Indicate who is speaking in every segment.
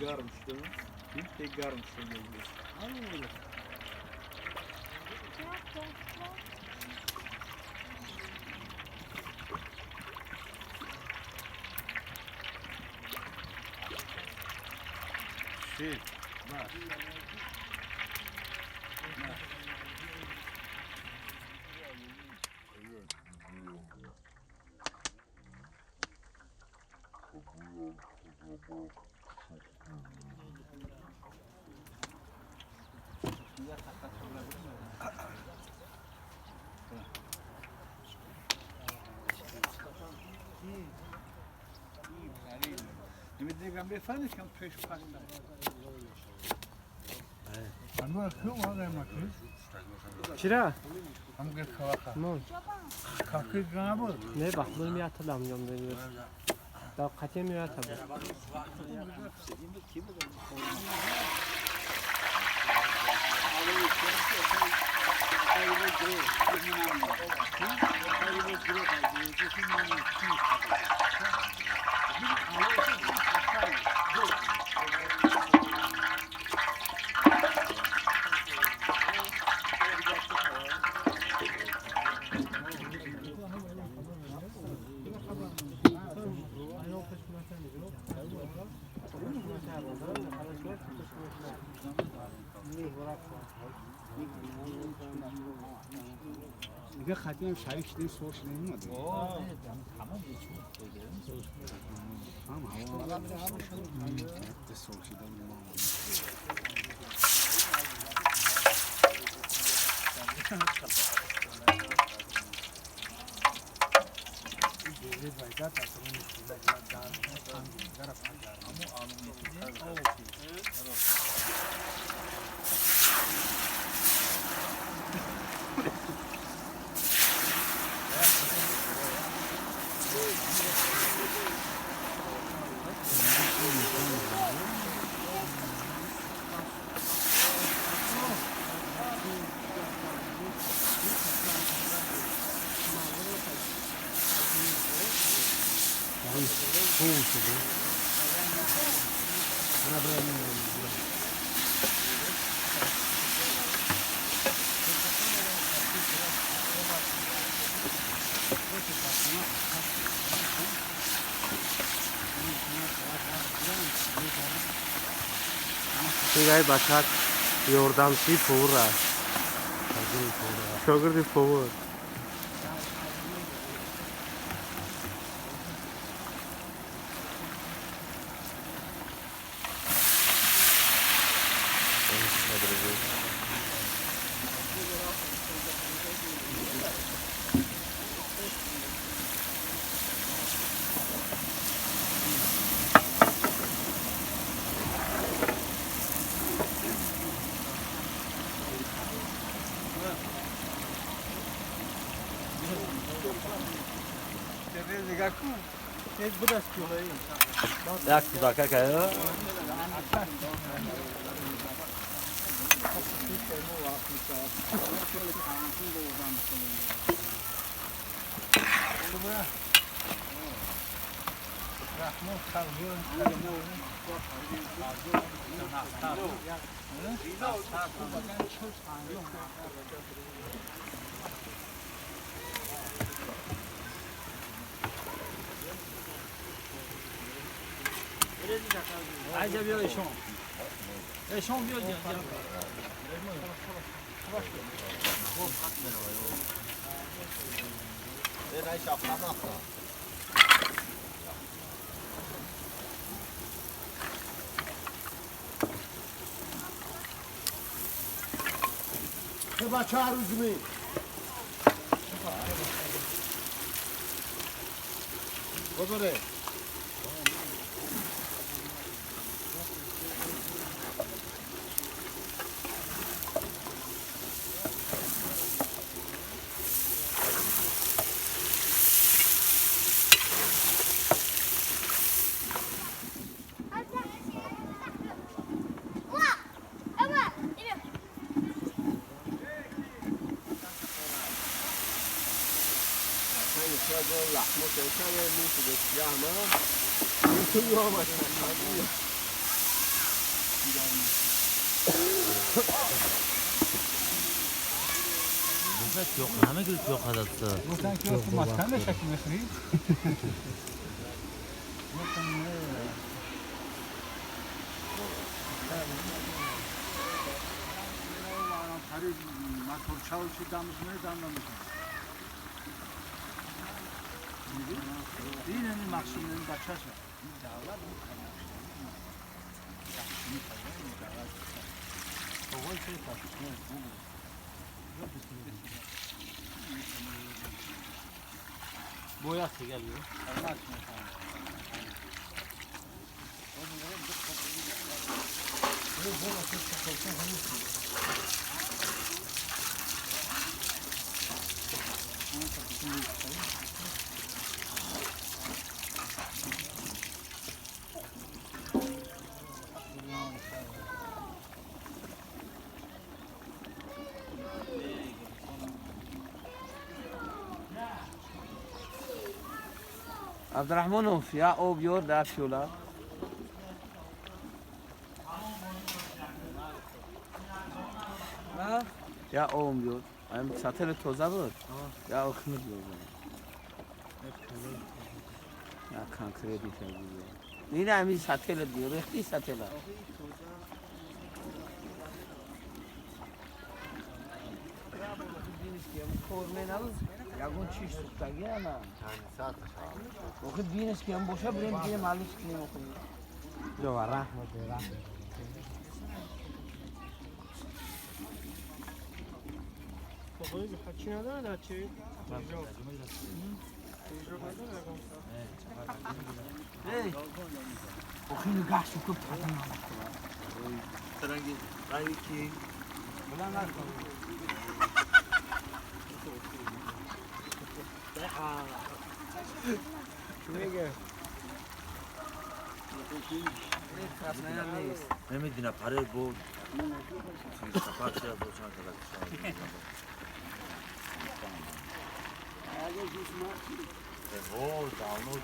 Speaker 1: Гарм шуда. Ин гарм шуда.
Speaker 2: Шир. Бас.
Speaker 3: Чира? Не, бахмул мияталам ём. Да қате миятаб.
Speaker 2: Дига хатим шарик шудем, сол шудем омадем. Ҳам ҳаво сол шудем.
Speaker 3: Дигай бачак ёрдамчии повар аст. Шогирди повар.
Speaker 4: Як кудака кая.
Speaker 2: Бача рӯзми. Бозоре.
Speaker 1: گفتن که تو مسکن شکل میخری؟
Speaker 3: Boyası geliyor.
Speaker 4: Abdurrahmanov ya o biyor da şola. Ya o biyor. Am satele toza bud. Ya o khmid biyor. Ya kankre di biyor. Nina ami satele biyor, rexti satele. ягон чиш сухтаги ана. Охи бинеш ки ам боша бирем бинем алиш кунем охи.
Speaker 3: Ё раҳмат, раҳмат.
Speaker 1: چی نداره نه چی؟
Speaker 4: охи нигоҳ шукр тадан.
Speaker 1: Таранги райки.
Speaker 5: نمیدونم پره بود سفر چرا بود چند تا او دانلود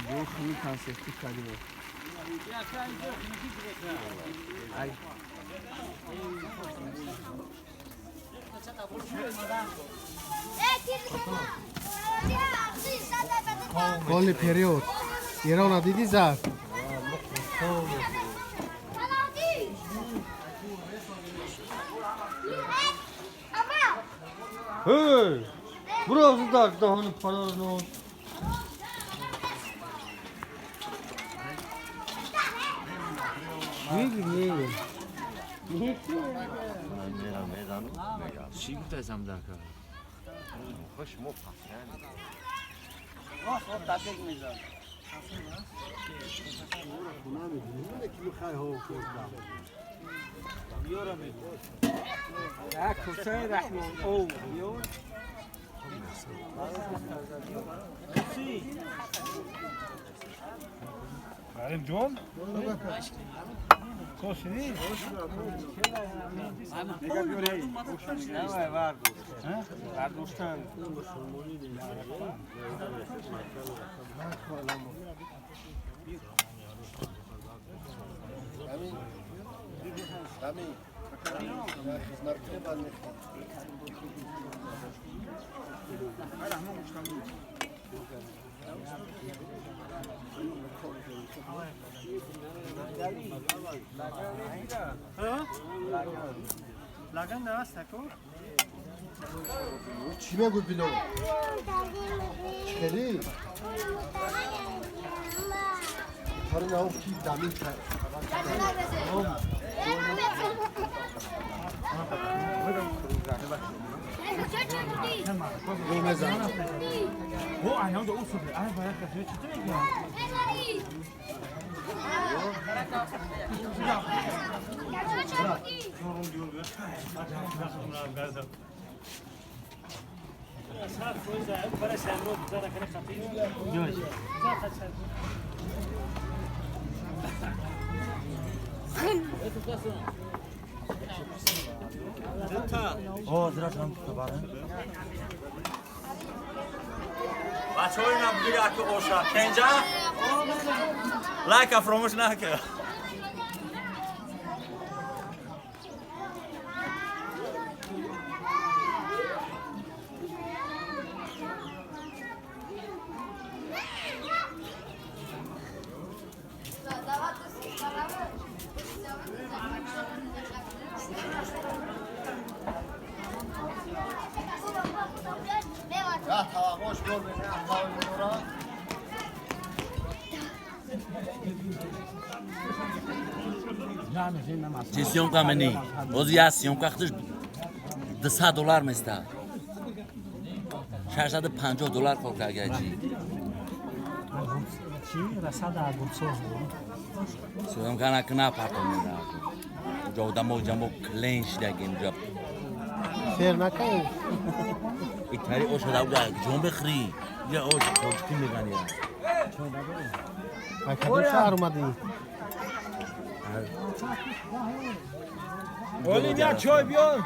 Speaker 4: Бо хами консерти кардем. Ай.
Speaker 6: Коли период. Ирона диди зад.
Speaker 1: Hey! Burası da dahanı paralarını.
Speaker 5: چی گفت از هم در کار؟ خوش مو
Speaker 1: Benim John? Koşini?
Speaker 3: лаган наст аку?
Speaker 6: Чӣ мегӯ било? Чӣ хелӣ? Пари нав ки дамин кард.
Speaker 5: О, зря там товары. Бачаҳои нам гири аки оша. Кенҷа? Лайка фаромӯш накар. Чи съёмка мени? Боз я съёмка худаш 200 доллар места. 650 доллар кор карда чи?
Speaker 3: Чи расада огурцов.
Speaker 5: Съёмка накна партом мера. Уҷа одамо ҷамо клен шидагем уҷа.
Speaker 1: Сер накай.
Speaker 5: Итари оша да уҷа ҷон бихри. Я ош тоҷикӣ меган я.
Speaker 1: А кадом шаҳр омадӣ?
Speaker 3: Оли бия чой биёр.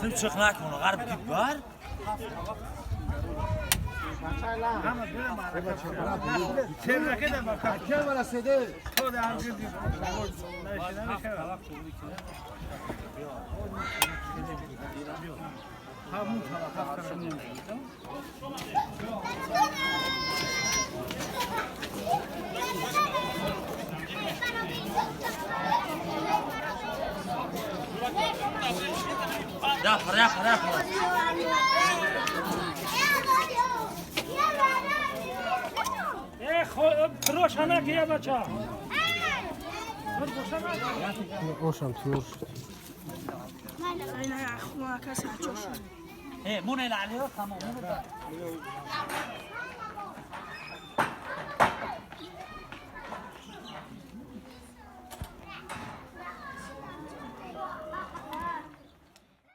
Speaker 5: Сим чиқ накун, ғарб ки бар. Раф, раф, раф.
Speaker 3: Рошана гия бача.
Speaker 1: Ошам тиёр.
Speaker 5: Э, мун эл алио тамом.